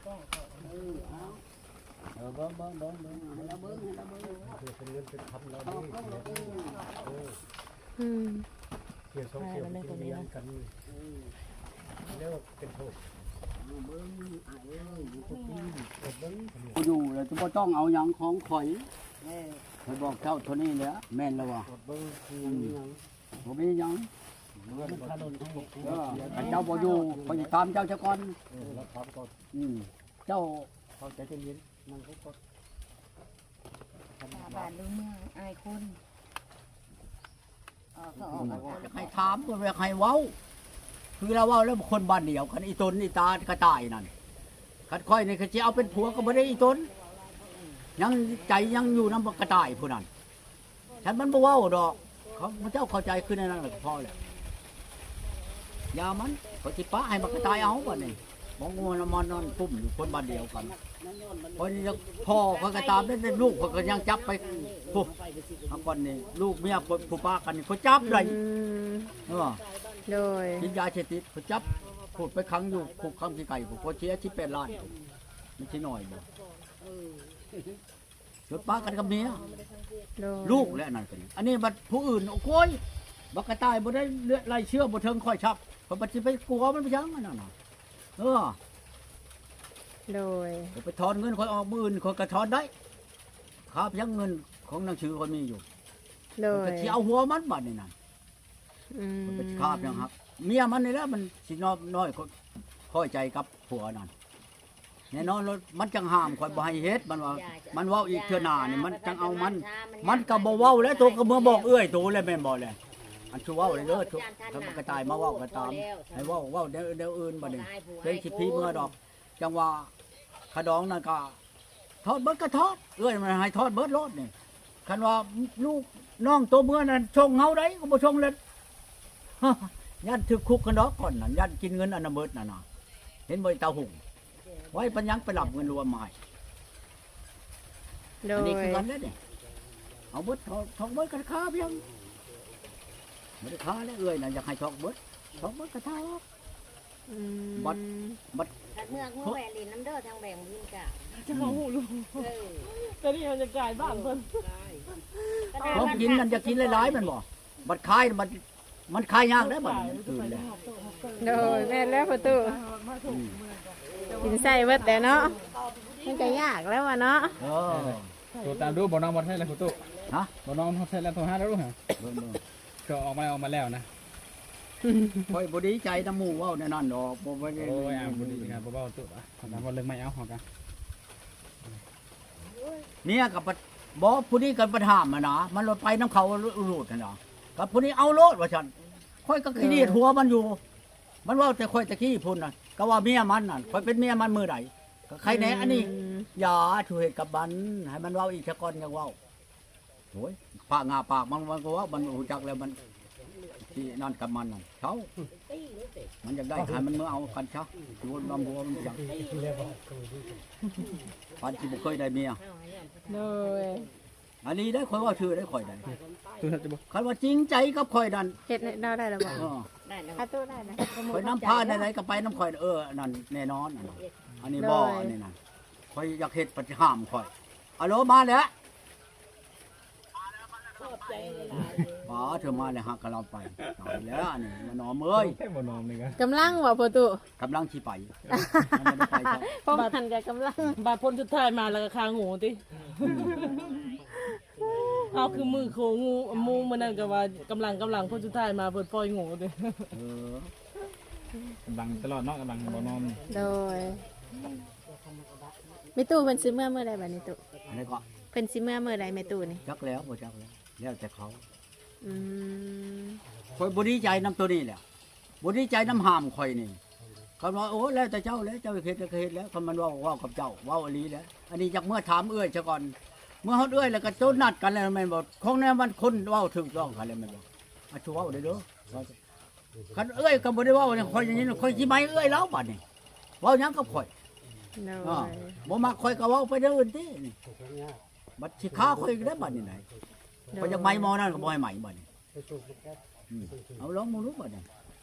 ເອີ ເບິ່ງ ເບິ່ງ ເບິ່ງ ເບິ່ງ ໃຫ້ລາວເບິ່ງ ໃຫ້ລາວເບິ່ງ ເປັນເງິນເປັນຄຳລາວນີ້ ເອີ ອືມ ເສຍສອງເສຍ ໄປລຽງກັນ ເອີ ແລ້ວເປັນໂທດ ເບິ່ງ ອ້າຍເອີຍ ຢູ່ແລ້ວຈະບໍ່ຕ້ອງເອົາຫຍັງຂອງຂ້ອຍ ເອີ ຂ້ອຍບອກເຈົ້າເທົ່ານີ້ແຫຼະ ແມ່ນແລ້ວວ່າ ເບິ່ງ ອືມ ບໍ່ມີຫຍັງ ເອີ ຄັນເຈົ້າບໍ່ຢູ່ ຂ້ອຍຊິຖາມເຈົ້າຊະກ່ອນ ເອີ ລາວຖາມກ່ອນ ອືມ ເຈົ້າ ເຂົ້າໃຈເຢັນໆ ນັ່ງໄປກ່ອນ ບ້ານຫຼືເມືອງ ອາຍຄົນ ອອກກໍອອກ ຢາກໃຫ້ຖາມ ບໍ່ຢາກໃຫ້ເວົ້າ ຄືລາວເວົ້າແລ້ວ ຄົນບ້ານດຽວກັນ ອີຕົນ ອີຕາ ກະຕ່າຍນັ້ນ ຄັນຂ້ອຍນີ້ ຄັນຊິເອົາເປັນຜົວກໍບໍ່ໄດ້ ອີຕົນ ຍັງໃຈຍັງຢູ່ນຳບັກກະຕ່າຍຜູ້ນັ້ນ. ຄັນມັນບໍ່ເວົ້າດອກ ເຂົາ ເຈົ້າເຂົ້າໃຈຄືແນວນັ້ນລະກໍພໍແລ້ວ ຢ່າມັນ ຂ້ອຍຊິປະໃຫ້ບັກກະຕ່າຍເອົາບັດນີ້ ບໍ່ງົວນຳມານອນກຸ້ມຢູ່ຄົນບ້ານດຽວກັນ ຂ້ອຍນີ້ ພໍ່ຂ້ອຍກໍຕາມ ແຕ່ລູກຂ້ອຍກໍຍັງຈັບໄປພຸ້ນ ເອົາກ່ອນນີ້ ລູກເມຍຜູ້ປະກັນນີ້ ຂ້ອຍຈັບໄດ້ ອືມ ເອີ ໂດຍ ກິນຢາເສບຕິດ ຂ້ອຍຈັບ ພຸ້ນ ໄປຂັງຢູ່ຄຸກຂັງຂີ້ໄກ່ ຂ້ອຍເສຍສິບແປດລ້ານ ມັນຊິໜ້ອຍບໍ່? ຈົນປະກັນກັບເມຍ ໂດຍ ລູກແຫຼະ ອັນນັ້ນກໍດີ ອັນນີ້ບັດຜູ້ອື່ນ ໂອ້ຍ ບັກກະຕ່າຍບໍ່ໄດ້ເລືອດໄຫຼເຊື້ອບໍ່ເຖິງຂ້ອຍຊ້ຳ ຂ້ອຍບັດຊິໄປກົວມັນໄປຫຍັງ ອັນນັ້ນນະ ເອີ ໂດຍ ຂ້ອຍໄປຖອນເງິນຂ້ອຍອອກ ມື້ອື່ນຂ້ອຍກໍຖອນໄດ້ ຄາບຫຍັງເງິນຂອງໜັງສືຂ້ອຍມີຢູ່ ໂດຍ ຂ້ອຍກໍຊິເອົາຫົວມັນບັດນີ້ນະ ອືມ ຂ້ອຍໄປຄາບຫຍັງຮັບ ເມຍມັນນີ້ແຫຼະ ມັນຊິນອບນ້ອຍ ຂ້ອຍໃຈກັບຜົວນັ້ນ ແນ່ນອນໂລດ ມັນຈັ່ງຫ້າມຂ້ອຍບໍ່ໃຫ້ເຮັດ ມັນວ່າ ມັນເວົ້າອີກເທື່ອໜ້ານີ້ ມັນຈັ່ງເອົາມັນ ມັນກໍບໍ່ເວົ້າແລ້ວ ໂຕກໍເມືອບອກເອື້ອຍໂຕແລ້ວ ແມ່ນບໍ່ແລະ ອັນຊິເວົ້າເດີ ຄັນມັນກະຕ່າຍມາເວົ້າກໍຕາມ ໃຫ້ເວົ້າ ເວົ້າແນວ ແນວອື່ນບັດນີ້ ເປັນສິພີເມືອດອກ ຈັ່ງວ່າຂະດອງນັ້ນກໍ ທອດເບິດກໍທອດ ເອື້ອຍມັນໃຫ້ທອດເບິດໂລດນີ້ ຄັນວ່າລູກນ້ອງໂຕເມືອນັ້ນສົ່ງເຮົາໄດ໋ ກໍບໍ່ສົ່ງແລ້ວ ຢ້ານຖືກຄຸກກັນດອກ ກ່ອນນັ້ນຢ້ານກິນເງິນອັນນັ້ນເບິດນັ້ນນະ ເຫັນບໍ່ ຕາຫຸ່ງ ໄວ້ປັນຫຍັງໄປຮັບເງິນລວມມາໃຫ້ ໂດຍ ອັນນີ້ຄືກັນເດ້ນີ້ ເອົາເບິດ ທອກ ທອກເບິດກໍຄາພຽງ ບໍ່ໄດ້ຄາແລ້ວ ເອື້ອຍນະ ຢາກໃຫ້ທອກເບິດ ທອກເບິດກໍທອກ ອືມ ບັດ ບັດ ຄັນເມືອງຫົວແຫວນຫຼິ້ນນຳເດີ ທາງແຫວງວິນກາ ເຈົ້າຮູ້ ອືມ ແຕ່ນີ້ມັນຈະກາຍບ້ານເພິ່ນ ຂອງກິນນັ້ນຈະກິນຫຼາຍໆ ແມ່ນບໍ່? ບັດຂາຍ ບັດ ມັນຂາຍຍາກເດ້ບັດນີ້ ມັນຕື່ນແລ້ວ ໂດຍ ແມ່ນແລ້ວພໍ່ຕູ້ ອືມ ກິນໃຊ້ເບິດແລ້ວເນາະ ມັນກໍຍາກແລ້ວວ່າເນາະ ເອີ ໂຕຕາມດູ ບໍ່ນ້ອງບໍ່ໃຊ້ແລ້ວພໍ່ຕູ້ ຮະ ບໍ່ນ້ອງບໍ່ໃຊ້ແລ້ວ ໂທຫາແລ້ວລູກ ເບິ່ງໆ ກໍອອກມາແລ້ວ ອອກມາແລ້ວນະ ຂ້ອຍບໍ່ດີໃຈນຳໝູ່ເວົ້າແນວນັ້ນດອກ ບໍ່ ບໍ່ໄດ້ ໂອ້ຍ ອ່າ ບໍ່ດີນະ ບໍ່ເວົ້າຕຸ ອ່າ ເວົ້າເລື່ອງໃໝ່ເອົາ ເຮົາກະ ເມຍກໍບໍ່ ຜູ້ນີ້ກໍບໍ່ຫ້າມຫັ້ນນະ ມັນໂລດໄປນຳເຂົາໂລດຫັ້ນນະ ກັບຜູ້ນີ້ເອົາໂລດວ່າຊັ້ນ ຂ້ອຍກໍຂີ້ດຽດຫົວມັນຢູ່ ມັນເວົ້າແຕ່ຂ້ອຍແຕ່ກີ້ພຸ້ນນະ ກໍວ່າເມຍມັນນັ້ນ ຂ້ອຍເປັນເມຍມັນມື້ໃດ ກໍໃຄແດ່ ອືມ ອັນນີ້ ຢ່າສູ່ເຮັດກັບມັນ ໃຫ້ມັນເວົ້າອີກຊະກ່ອນ ຍັງເວົ້າ ໂອ້ຍ ປາກຫນ້າປາກມັນ ມັນກໍເວົ້າ ມັນຮູ້ຈັກແລ້ວ ມັນຊິນັ້ນກັບມັນນັ້ນ ເຊົາ ມັນຢາກໄດ້ ໃຫ້ມັນເມືອເອົາກັນຊະ ຊິວົນນຳຫົວມັນຫຍັງ ປານຊິບໍ່ເຄີຍໄດ້ເມຍ ໂດຍ ອັນນີ້ໄດ້ ຂ້ອຍເວົ້າຊື່ໄດ້ ຂ້ອຍໄດ້ ຄັນວ່າຈິງໃຈກັບຂ້ອຍນັ້ນ ເຮັດແນວໃດລະບໍ່ ເອີ ໄດ້ແລ້ວ ຂ້ອຍນຳພາແນວໃດກໍໄປນຳຂ້ອຍ ເອີ ອັນນັ້ນແນ່ນອນ ອັນນີ້ ໂດຍ ບໍ່ ອັນນີ້ນະ ຂ້ອຍຢາກເຮັດ ປະຕິຫ້າມຂ້ອຍ ອາໂລ ມາແລ້ວ ຂອບໃຈຫຼາຍໆ ມາເທື່ອມາແລ້ວ ຫາກະລາວໄປ ຕາຍແລ້ວ ອັນນີ້ ມານອມເອີຍ ແທ້ບໍ່ນອມນີ້ກະ ກຳລັງບໍ່ພໍ່ຕູ້ ກຳລັງຊິໄປ ຍັງບໍ່ໄດ້ໄປ ພວກຫັ້ນກະກຳລັງ ບາດຜົນສຸດທ້າຍມາແລ້ວກະຄາງູຕິ ອືມ ເຮົາຄືມືໂຄງູ ໝູມື້ນັ້ນກໍວ່າກຳລັງ ກຳລັງ ຜົນສຸດທ້າຍມາເພິ່ນປ່ອຍງູເດ້ ເອີ ກຳລັງຕະຫຼອດເນາະ ກຳລັງບໍ່ນອນ ໂດຍ ແມ່ຕູ້ເພິ່ນຊິເມືອມື້ໃດບັດນີ້ຕູ້ ອັນໃດກໍ ເພິ່ນຊິເມືອມື້ໃດແມ່ຕູ້ນີ້ ຈັກແລ້ວ ບໍ່ຈັກແລ້ວ ແລ້ວແຕ່ເຂົາ ອືມ ຂ້ອຍບໍ່ດີໃຈນຳໂຕນີ້ແຫຼະ ບໍ່ດີໃຈນຳຫ້າມຂ້ອຍນີ້ ຄັນວ່າ ໂອ້ ແລ້ວແຕ່ເຈົ້າແຫຼະ ເຈົ້າເຮັດແລ້ວກໍເຮັດແລ້ວ ຄັນມັນເວົ້າ ເວົ້າກັບເຈົ້າ ເວົ້າອີ່ຫຼີແຫຼະ ອັນນີ້ຢາກເມືອຖາມເອື້ອຍຊະກ່ອນ ເມືອຮອດເອື້ອຍແລ້ວກໍໂຕນັດກັນແລ້ວແມ່ນບໍ່ ຂອງແນວມັນຄົນເວົ້າຖືກຕ້ອງກັນແລ້ວແມ່ນບໍ່ ອາ ຊິເວົ້າໄດ້ເດີ ຄັນເອື້ອຍກໍບໍ່ໄດ້ເວົ້າຫຍັງ ຂ້ອຍຢ່າງນີ້ ຂ້ອຍຊິໄໝເອື້ອຍລາວບັດນີ້ ເວົ້າຫຍັງກັບຂ້ອຍ ໂດຍ ອາ ບໍ່ມັກຂ້ອຍກໍເວົ້າໄປແນວອື່ນຕິ ບັດຊິຄາຂ້ອຍອີກແລ້ວບັດນີ້ນະ ໂດຍ ຂ້ອຍຢາກໄໝໝໍນັ້ນກໍບໍ່ໃຫ້ໄໝບັດນີ້ ອືມ ເອົາລອງເບິ່ງດູບັດນີ້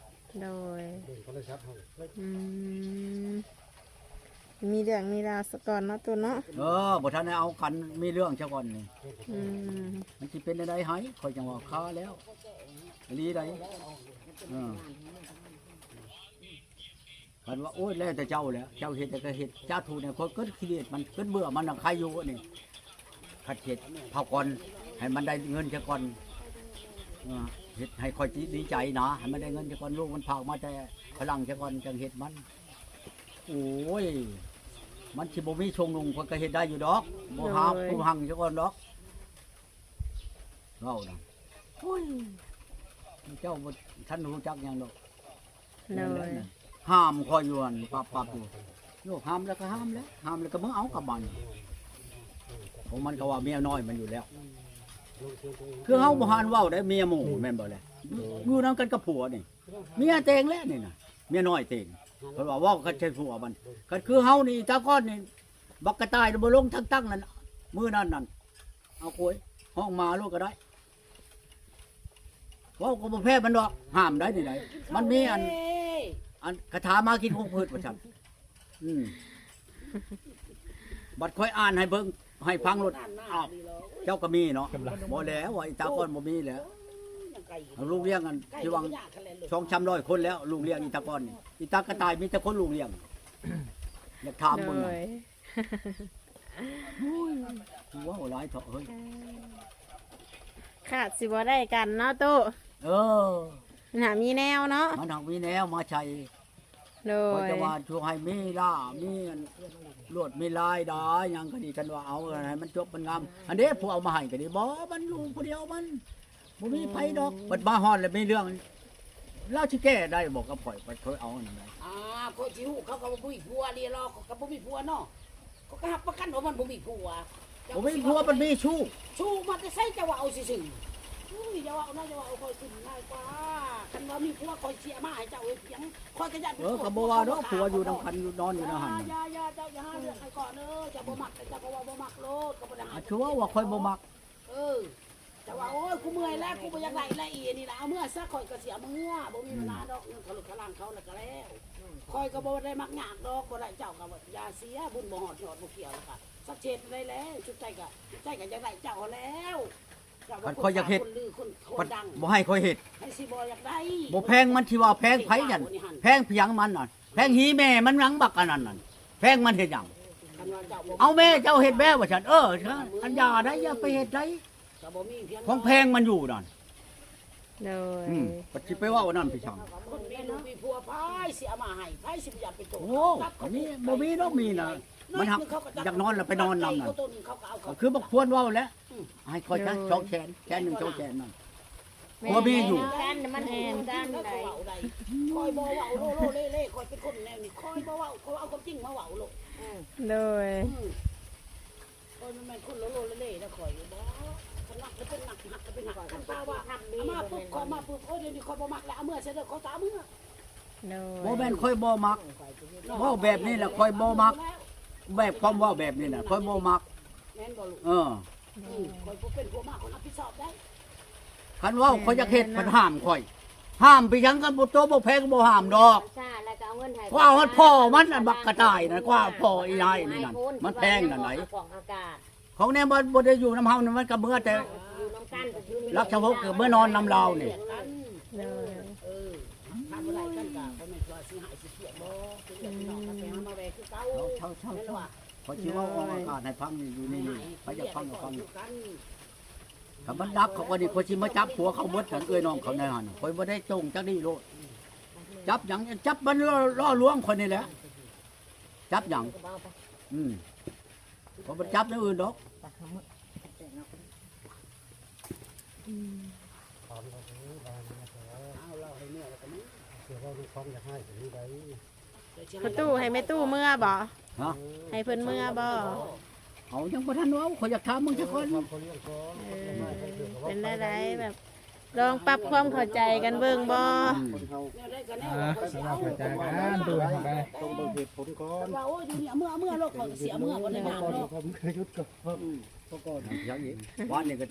ໂດຍ ອືມ ມີເລື່ອງມີລາວສາກ່ອນເນາະ ຕູ້ເນາະ. ເອີ ບໍ່ທັນໄດ້ເອົາກັນ ມີເລື່ອງສາກ່ອນນີ້. ອືມ ມັນຊິເປັນແນວໃດໃຫ້ ຂ້ອຍຈັ່ງວ່າຄາແລ້ວ ອີ່ຫຼີໃດ. ເອີ ຄັນວ່າ ໂອ້ຍ ແລ້ວແຕ່ເຈົ້າແຫຼະ ເຈົ້າເຮັດໃດກໍເຮັດ ສາທຸແດ່. ຂ້ອຍເກີດຂີ້ເດດມັນ ເກີດເບື່ອມັນນະ ໃຄຢູ່ນີ້. ຄັນເຮັດເຮົາກ່ອນ ໃຫ້ມັນໄດ້ເງິນສາກ່ອນ. ເອີ ເຮັດໃຫ້ຂ້ອຍຈິ ດີໃຈນະ ໃຫ້ມັນໄດ້ເງິນສາກ່ອນ. ລູກມັນພາກມາແຕ່ຝຣັ່ງສາກ່ອນ ຈັ່ງເຮັດມັນ. ໂອ້ຍ ມັນຊິບໍ່ມີຊ່ວງນຸ່ງ ຂ້ອຍກໍເຮັດໄດ້ຢູ່ດອກ. ບໍ່ຫາ ໂດຍ ຜູ້ຮັ່ງສາກ່ອນດອກ ເວົ້ານະ. ໂອ້ຍ ເຈົ້າບໍ່ທັນຮູ້ຈັກຫຍັງດອກ. ໂດຍ ນັ້ນແຫຼະນະ ຫ້າມຂ້ອຍຢູ່ຫັ້ນ ປັບໆຢູ່. ໂຍ ຫ້າມແລ້ວກໍຫ້າມແຫຼະ ຫ້າມແລ້ວກໍເມືອເອົາກັບມັນ. ຂອງມັນກໍວ່າເມຍນ້ອຍມັນຢູ່ແລ້ວ. ຄືເຮົາບໍ່ຫັນເວົ້າໄດ້ ເມຍໝູ່ແມ່ນບໍ່ແຫຼະ ຢູ່ນຳກັນກັບຜົວນີ້. ເມຍເຕັງແຫຼະນີ້ນະ ເມຍນ້ອຍເຕັງ. ເພິ່ນວ່າເວົ້າກັນໃສ່ຜົວມັນ. ຄັນຄືເຮົານີ້ ຕາກ່ອນນີ້ ບັກກະຕ່າຍບໍ່ລົງຕັ້ງໆນັ້ນ ມື້ນັ້ນນັ້ນ ເອົາໂກຍ ຮ້ອງໝາໂລດກໍໄດ້. ເວົ້າກໍບໍ່ແພ້ມັນດອກ ຫ້າມໄດ້ນີ້ໃດ. ມັນມີອັນ ອັນຄາຖາມາກິນຂອງພືດວ່າຊັ້ນ. ອືມ ບັດຂ້ອຍອ່ານໃຫ້ເບິ່ງ ໃຫ້ຟັງໂລດ. ອ້າວ ເຈົ້າກໍມີເນາະ. ບໍ່ແລ້ວ ວ່າອີຕາກ່ອນບໍ່ມີແລ້ວ. ລູກລ້ຽງອັນທີ່ວ່າສອງສາມຮ້ອຍຄົນແລ້ວ ລູກລ້ຽງອີຕາກ່ອນນີ້. ອີຕາກະຕ່າຍມີແຕ່ຄົນລູກລ້ຽງ. ຢາກຖາມເບິ່ງນະ. ໂດຍ ໂອ້ຍ ເວົ້າຫຼາຍເຖາະເຮີ້ຍ. ເອີ ຂາດຊິບໍ່ໄດ້ກັນເນາະ ຕູ້. ເອີ ມັນຫາມີແນວເນາະ ມັນຫາມີແນວມາໃສ່. ໂດຍ ຂ້ອຍຈະວ່າຊິໃຫ້ມີລ້າ ມີອັນລວດມີລາຍດາຫຍັງກໍດີ ຄັນວ່າເອົາໃຫ້ມັນຈົບມັນງາມ. ອັນເດ້ ຜູ້ເອົາມາໃຫ້ກໍດີ ບໍ່ ມັນຢູ່ຜູ້ດຽວມັນ ບໍ່ມີໃຜດອກ. ບັດມາຮອດແລ້ວມີເລື່ອງ ລາວຊິແກ້ໄດ້ບໍ່ກັບຂ້ອຍ ຂ້ອຍເອົາອັນນັ້ນ. ອ່າ ຂ້ອຍຊິຮູ້ ເຂົາກໍບໍ່ມີຜົວເດເນາະ ເຂົາກໍບໍ່ມີຜົວເນາະ. ຂ້ອຍກໍຮັບປະກັນວ່າມັນບໍ່ມີຜົວ. ບໍ່ມີຜົວ ມັນມີຊູ້. ຊູ້ມາແຕ່ໃສ ເຈົ້າວ່າເອົາຊື່ໆ. ອຸ້ຍ ຢ່າເວົ້ານະ ຢ່າເວົ້າ ຂ້ອຍຂຶ້ນງ່າຍກວ່າ. ຄັນວ່າມີຜົວ ຂ້ອຍຊິເອົາມາໃຫ້ເຈົ້າເຮັດຫຍັງ. ຂ້ອຍກໍຢ້ານ ເອີ ກໍບໍ່ວ່າດອກ ຜົວຢູ່ນຳກັນ ຢູ່ນອນຢູ່ນຳຫັ້ນ. ຢ່າ ຢ່າ ເຈົ້າຢ່າຫາເລື່ອງໃຫ້ຂ້ອຍເດີ. ເຈົ້າບໍ່ມັກ ເຈົ້າກໍເວົ້າບໍ່ມັກໂລດ ກໍບໍ່ໄດ້ຫາ. ຄືວ່າ ວ່າຂ້ອຍບໍ່ມັກ. ເອີ ເຈົ້າວ່າ ໂອ້ຍ ກູເມື່ອຍແລ້ວ ກູບໍ່ຢາກໄດ້ແລ້ວ ອີອັນນີ້ນະ ເອົາເມືອຊະ. ຂ້ອຍກໍຊິເອົາເມືອ ບໍ່ມີບັນຫາດອກ ເງິນເຂົາລົດເຂົາລ້າງເຂົາແລ້ວກໍແລ້ວ. ຂ້ອຍກໍບໍ່ໄດ້ມັກຍາກດອກ ບໍ່ໄດ້ເຈົ້າກໍຢ່າເສຍ ບຸນບໍ່ຮອດຍອດບໍ່ກ່ຽວ ແລ້ວກໍສັກເສດໄດ້ແລ້ວ. ສຸດທ້າຍກໍ ສຸດທ້າຍກໍຢາກໄດ້ເຈົ້າຫັ້ນແລ້ວ. ຄັນຂ້ອຍຢາກເຮັດ ຄົນລືຄົນ ຄົນດັງ ບໍ່ໃຫ້ຂ້ອຍເຮັດ ໃຜຊິບໍ່ຢາກໄດ້. ບໍ່ແພງ ມັນຊິວ່າແພງໃຜຫັ້ນ ແພງພຽງມັນຫັ້ນ ແພງຫີແມ່ມັນຫຍັງ ບັກອັນນັ້ນນັ້ນ ແພງມັນເຮັດຫຍັງ. ເອົາແມ່ເຈົ້າເຮັດແມ່ວ່າຊັ້ນ. ເອີ ອັນຢ່າໄດ໋ ຢ່າໄປເຮັດໄດ໋ ຂອງແພງມັນຢູ່ນັ້ນ. ໂດຍ ອືມ ປະຕິໄປເວົ້າອັນນັ້ນໄປຊ່າງ. ຄົນມີລູກມີຜົວ ໃຜຊິເອົາມາໃຫ້ ໃຜຊິບໍ່ຢາກເປັນໂຕ. ໂອ້ ອັນນີ້ບໍ່ມີດອກ ມີນະ ມັນຮັກຢາກນອນລະໄປນອນນຳນັ້ນ. ຄືບັກພວນເວົ້າແຫຼະ ໃຫ້ຂ້ອຍຊະ ສອງແສນ ແສນໜຶ່ງ ສອງແສນນັ້ນ ແມ່ນ ຜົວມີຢູ່. ແມ່ນ ມັນແມ່ນກັນໄດ໋. ຂ້ອຍບໍ່ເວົ້າໂລໂລເລເລ ຂ້ອຍເປັນຄົນແນວນີ້ ຂ້ອຍບໍ່ເວົ້າ ຂ້ອຍເອົາຄວາມຈິງມາເວົ້າໂລດ. ໂດຍ ຂ້ອຍມັນແມ່ນຄົນໂລໂລເລເລນະ ຂ້ອຍຢູ່ບໍ່. ຄັນຮັກກໍເປັນຮັກ ຮັກກໍເປັນຮັກ. ຄັນຖ້າວ່າເອົາມາປຸບ ຂ້ອຍມາປຸບ ໂອ້ຍ ດຽວນີ້ຂ້ອຍບໍ່ມັກແລ້ວ ເອົາເມືອຊະເດີ ຂໍຕາເມືອ. ໂດຍ ບໍ່ແມ່ນຂ້ອຍບໍ່ມັກ ເວົ້າແບບນີ້ແຫຼະ ຂ້ອຍບໍ່ມັກ. ແບບຄວາມເວົ້າແບບນີ້ນະ ຂ້ອຍບໍ່ມັກ. ແມ່ນບໍ່ລູກ? ເອີ ຂ້ອຍຜູ້ເປັນຜົວມາ ຂ້ອຍຮັບຜິດຊອບໄດ້. ຄັນເວົ້າ ຂ້ອຍຢາກເຮັດ ເພິ່ນຫ້າມຂ້ອຍ. ຫ້າມໄປຫຍັງ ຄັນບໍ່ໂຕບໍ່ແພງ ບໍ່ຫ້າມດອກ. ເອົາເງິນໃຫ້ ກວ່າຮອດພໍ່ມັນ ອັນບັກກະຕ່າຍນັ້ນ ກວ່າພໍ່ອີນາຍນີ້ນັ້ນ ມັນແພງນັ້ນໃດ. ຂອງແນວມັນບໍ່ໄດ້ຢູ່ນຳເຮົານີ້ ມັນກໍເມືອແຕ່ ຢູ່ນຳກັນ ລັກສະໂພກ ເມືອນອນນຳລາວນີ້. ເອີ ຖ້າບໍ່ໄດ້ກັນກໍບໍ່ແມ່ນວ່າຊິຫາຍຊິຄຽດບໍ່ ເປັນພີ່ນ້ອງກັນ ໄປຫາມາແວ່ຄືເກົ່າ. ເຊົາໆ ແມ່ນວ່າ ຂ້ອຍຊິເວົ້າອອກອາກາດໃຫ້ຟັງຢູ່ນີ້ ໃຜຢາກຟັງກໍຟັງ. ຄັນມັນໜັກເຂົາກວ່ານີ້ ຂ້ອຍຊິມາຈັບຜົວເຂົາເບິດ ເອື້ອຍນ້ອງເຂົາໃນຫັ້ນ. ຂ້ອຍບໍ່ໄດ້ຈົ່ງຈັກດີ້ໂລດ. ຈັບຫຍັງ? ຈັບມັນຫຼໍ່ລວງຂ້ອຍນີ້ແຫຼະ. ຈັບຫຍັງ? ອືມ ຂ້ອຍບໍ່ຈັບແນວອື່ນດອກ. ອືມ ເອົາເລົ່າໃຫ້ເມືອແລ້ວກໍມາ ເວົ້າດ້ວຍຄວາມຢາກຮ້າຍກໍມີໄດ໋. ພໍ່ຕູ້ ໃຫ້ແມ່ຕູ້ເມືອບໍ່? ຮະ? ໃຫ້ເພິ່ນເມືອບໍ່? ເອົາ ຍັງບໍ່ທັນເວົ້າ ຂ້ອຍຢາກຖາມເບິ່ງຊະກ່ອນ. ເອີ ເປັນແນວໃດ ແບບ ລອງປັບຄວາມເຂົ້າໃຈກັນເບິ່ງບໍ່? ອືມ ແນວໃດກໍແນວ ອ່າ ຂ້ອຍຊິເອົາ ເຂົ້າໃຈກັນ ດູໃຫ້ໄປ ຕ້ອງເບິ່ງເຫດຜົນກ່ອນ. ວ່າ ໂອ້ຍ ຢູ່ນີ້ເມືອ ເມືອໂລດ ຂ້ອຍກໍຊິເອົາເມືອບໍ່ໄດ້ນານເນາະ. ອືມ ເມື່ອກ່ອນ ເມື່ອກ່ອນ ຫຍັງອີກ ວານນີ້ກໍ